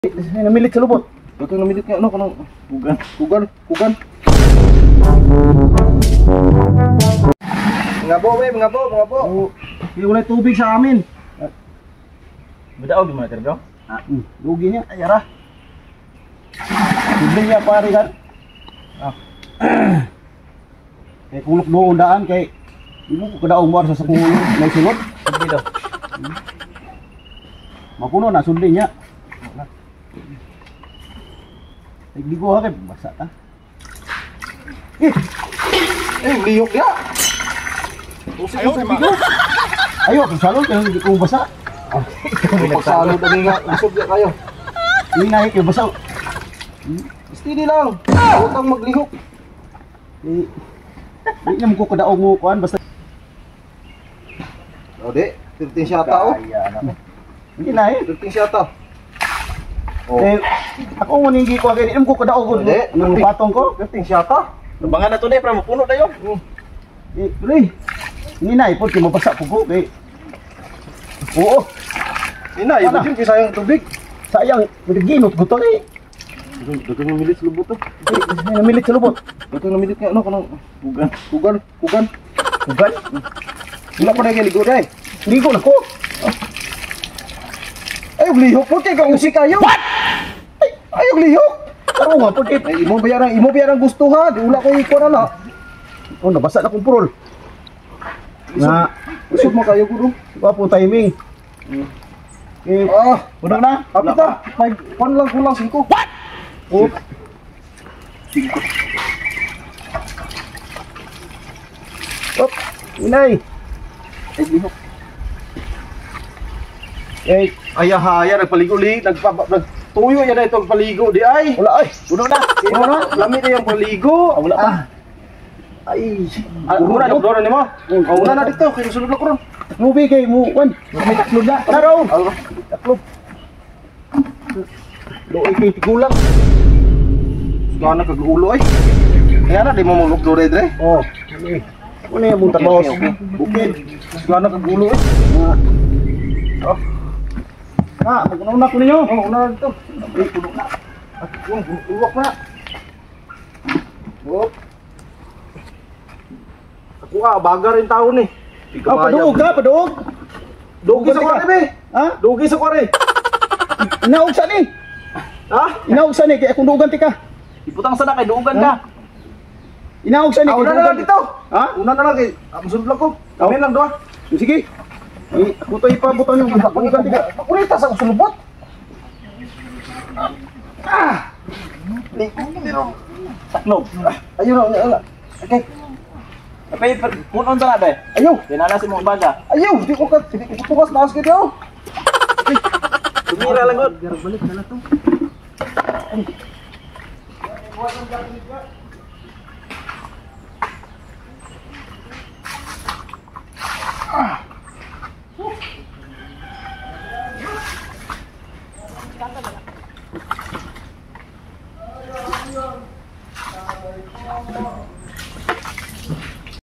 Namilit sa lubot. Dagang namilit nga ano kanang kugan, kugan, kugan. Mga bo, we, mga bo, mga bo. Oh, hindi wala tubig sa amin. Badaog di mo na bro. Ah, lugi niya. Ay, ara. Tubig niya pare kan. Ah. Kay kulok doon daan kay imo ko kadaong mo sa sakong may sulod. Sundli daw. Mapuno na sundin niya. Ay, di ko ha kay basa ta. Eh, liyok ya. Usik sa bigo. Ayo, kung salon kay hindi ko basa. Pagsalod ani nga, usog ya kayo. Hindi na kay basa. Steady lang. Huwag kang maglihok. Di di na mo ko kadaong mo kuan basta. O di, 15 yata oh. Kaya na. Hindi na eh. 15 yata. Oh. Eh, ako mo ninggi ko kay di mo ko kadaog Hindi. nang patong ko. 15 yata. Labangan na to de, pra mapuno tayo. Eh, tuloy. Hindi na ipod kay mabasa po ko kay. Oo, Ina, Wala. ibo din kay sayang tubig. Sayang ginot ko to eh. Dagang namilit sa lubot to. Eh, namilit sa lubot. Dagang namilit nga ano kanang kugan, kugan, kugan. Ugan. Wala pa na kay ligo dai. Ligo na ko. Ay, lihok po kay kang usik kayo. What? Ay, ayaw lihok. Pero nga po kay Ay, imo bayaran gusto ha. Di ula ko ikuan na. Oh, nabasa na kong purol. Na, Usog mo kayo guro. wa po timing. Eh, Ah, puno na. kapit na. 5 1 lang kulang 5. What? Oh. Op, inay. Ay, lihok. Eh, Ay, haya nagpaligo li, nagpa nagtuyo ya na itong paligo di ay. wala ay. Puno na. Puno na. Lami na yung paligo. Ah, wala pa. Ay, Ah, muna na na nimo. Oh, una na dito, kay musulod na ko ron. Mubi kay mo kwan. May taklob na. Taraw. Taklob. Luoy kay tigulang. Gana kag ulo ay. Kaya na di mo mulok do dre. Oh. Eh. Ano yung mong trabaho? Okay, okay. Bukid. Gana kag ulo ay. Ah. Oh, Ah, mag-una ko ninyo. oh, una na dito. Eh, puno na. At uwak uwak na. Oh. Ako nga, baga rin tao ni. Oh, paduog ka, paduog. Dugi sa kwari, be. Ha? Dugi sa kwari. Inaog sa ni. Ha? Inaog sa ni kay akong dugan tika. Ibutang sana kay dugan ka. Inaog sa ni Ah, kay una na lang dito. Ha? Una na lang kay musulod lang ko. Kami lang doa. Sige. Eh, ako to ipabutan yung dugan tika. Pakurita sa sulubot. Ah. Taklob. Ayun na, ayun na. Okay. Apay punon ta na be. Ayaw. Dinala si mong baga. Ayaw, di ko ka, di ko tukas naas kayo. Tumira lang gud. Balik na lang to.